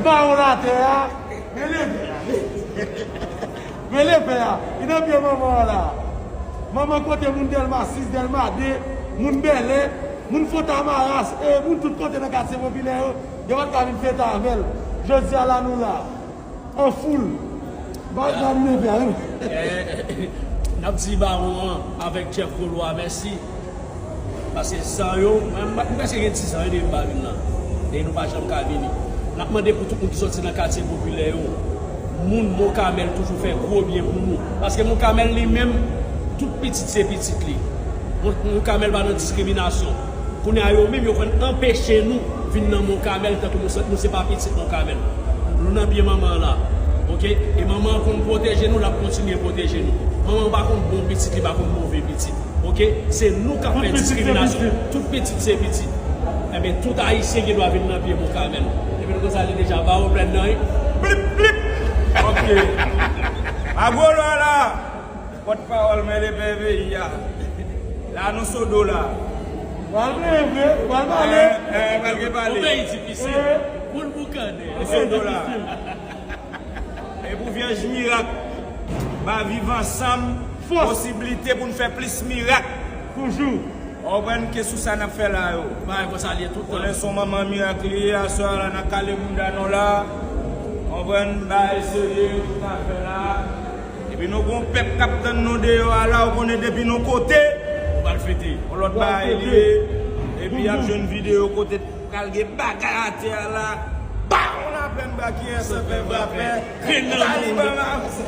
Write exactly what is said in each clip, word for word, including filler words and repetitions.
Bawon latè a, rele pè a. Rele pè a. Li nan pye manman an la. Manman kote moun Dèlma sis, Dèlma de, moun Bèlè, moun Fòtamaras, e moun tout kote nan katye popilè yo, yo pa t ka vin fete avè l. Jodi a la nou la. An foul. Ba, ba, nou leve a, wi. Eh, n ap di bawon an avèk Jeff Gaulois mèsi. Paske san yo, mwen, mwen, m prèske gen diz an depi m pa vin la. E nou pa janm ka vini. N ap mande pou tout moun ki soti nan katye popilè yo. Moun Mont Carmel toujou fè gwo byen pou nou. Paske Mont Carmel li menm, tout pitit se pitit li. Mont, Mont Carmel pa nan diskriminasyon. Kounye a yo menm yo konn anpeche nou vin nan Mont Carmel tankou nou se, nou se pa pitit Mont Carmel. Nou nan pye manman an la. Oke? E manman an konn pwoteje nou, l ap kontinye pwoteje nou. Manman an pa konn bon pitit, li pa konn move pitit. Oke? Se nou k ap fè diskriminasyon. Tout pitit se pitit. Enben, tout Ayisyen gen dwa vin nan pye Mont Carmel. Epi nou konn sa li deja ba yo plèn nan, wi. Plip, plip! Oke. Agolo a la! Pòtpawòl men lepè peyi a. La nou Sodo la. Pral gen vre, pral pale. Eh, eh, pral gen pale. Yon peyi difisil. Pou l boukannen. Nou Sodo la. E pou Vyèj Mirak, ba Viv Ansanm posiblite pou n fè plis mirak. Toujou. Ou konprann ke sou sa n ap fè la yo. Bagay konsa l ye tout tan. Konnen se yon manman mirak li ye, aswè a la n ap kale bounda nou la. Ou konprann, bagay serye yo tout afè la. Epi nou gon pèp k ap tann nou deyò a la, ou konnen depi nou kote, nou pral fete. Yon lòt bagay li ye. Epi y ap jwenn videyo kote pral gen bagay atè a la. Bawon lapè n ba kiyès anpè frapè. Taliban avanse.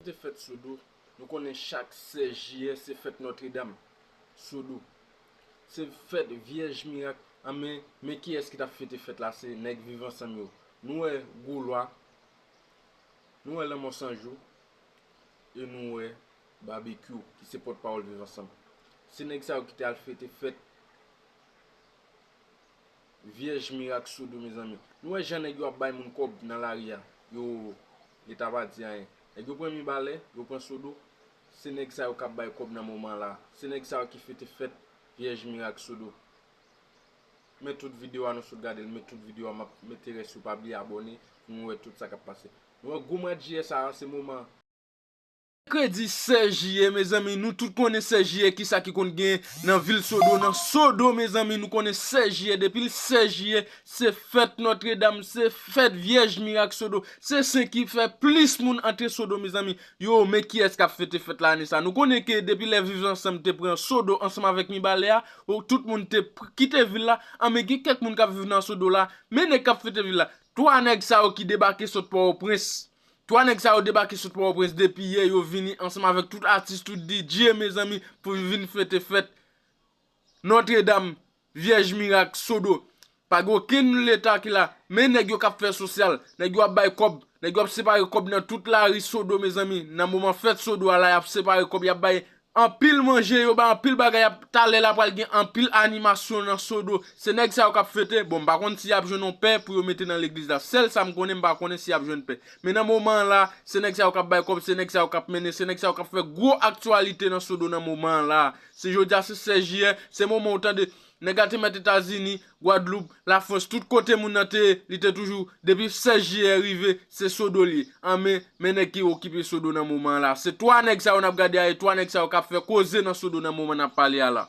Te fèt Sodo, nou konnen chak sèz jiyè se fèt Nòtredam, Sodo. Se fèt Vyèj Mirak. An men, men kiyès ki t ap fete fèt la, se nèg Viv Ansanm yo. Nou wè Goulwa, nou wè Lanmò San Jou, e nou wè Babekyou, ki se pòtpawòl Viv Ansanm. Se nèg sa yo ki te al fete fèt Vyèj Mirak Sodo, mezanmi. Nou wè jan nèg yo ap bay moun kòb nan lari a. Yo, Leta pa di anyen. Nèg yo pran Mibalè, yo pran Sodo. Se nèg sa yo k ap bay kòb nan moman la. Se nèg sa yo ki fete fèt Vyèj Mirak Sodo. Men tout videyo a nou sot gade l, men tout videyo a m ap mete rès yo, pa bliye abòne pou nou wè tout sa k ap pase. Nou wè gwo mwa jiyè sa a, se moman. Mèkredi sèz jiyè, mezanmi, nou tout konnen sèz jiyè kisa ki konn gen nan vil Sodo, nan Sodo, mezanmi, nou konnen sèz jiyè, depi l sèz jiyè, se fèt Nòtredam, se fèt Vyèj Mirak Sodo, se sen ki fè plis moun antre Sodo, mezanmi. Yo, men kiyès k ap fete fèt la ane sa? Nou konnen ke depi lè Viv Ansanm te pran Sodo ansanm avèk Mibalè a, o, tout moun te p-, kite vil la, an men gen kèk moun k ap viv nan Sodo la, men nèg k ap fete vil la. Twa nèg sa yo ki debake sot Pòtoprens. Twa nèg sa yo debake sot Pòtoprens depi yè, yo vini ansanm avèk tout atis, tout D J, mezanmi, pou vin fete fèt Nòtredam, Vyèj Mirak, Sodo. Pa gen okenn leta ki la, men nèg yo k ap fè sosyal, nèg yo ap bay kòb, nèg yo ap separe kòb nan tout lari Sodo, mezanmi. Nan moman fèt Sodo a la, y ap separe kòb, y ap bay anpil manje, yo bay anpil bagay, y ap, talè la pral gen anpil animasyon nan Sodo. Se nèg sa yo k ap fete. Bon, m pa konn si y ap jwenn yon pè pou yo mete nan legliz la. Sèl sa m konnen, m pa konnen si y ap jwenn pè. Men nan moman an la, se nèg sa yo k ap bay kòb, se nèg sa yo k ap mennen, se nèg sa yo k ap fè gwo aktyalite nan Sodo nan moman an la. Se jodi a, se sèz jiyè, se moman ou tande nèg la te mèt Etazini, Gwadloup, Lafrans, tout kote moun nan te ye, li te toujou, depi sèz jiyè rive, se Sodo li ye. An men, men nèg ki okipe Sodo nan moman an la. Se twa nèg sa yo n ap gade a, e twa nèg sa yo k ap fè koze nan Sodo nan moman n ap pale a la.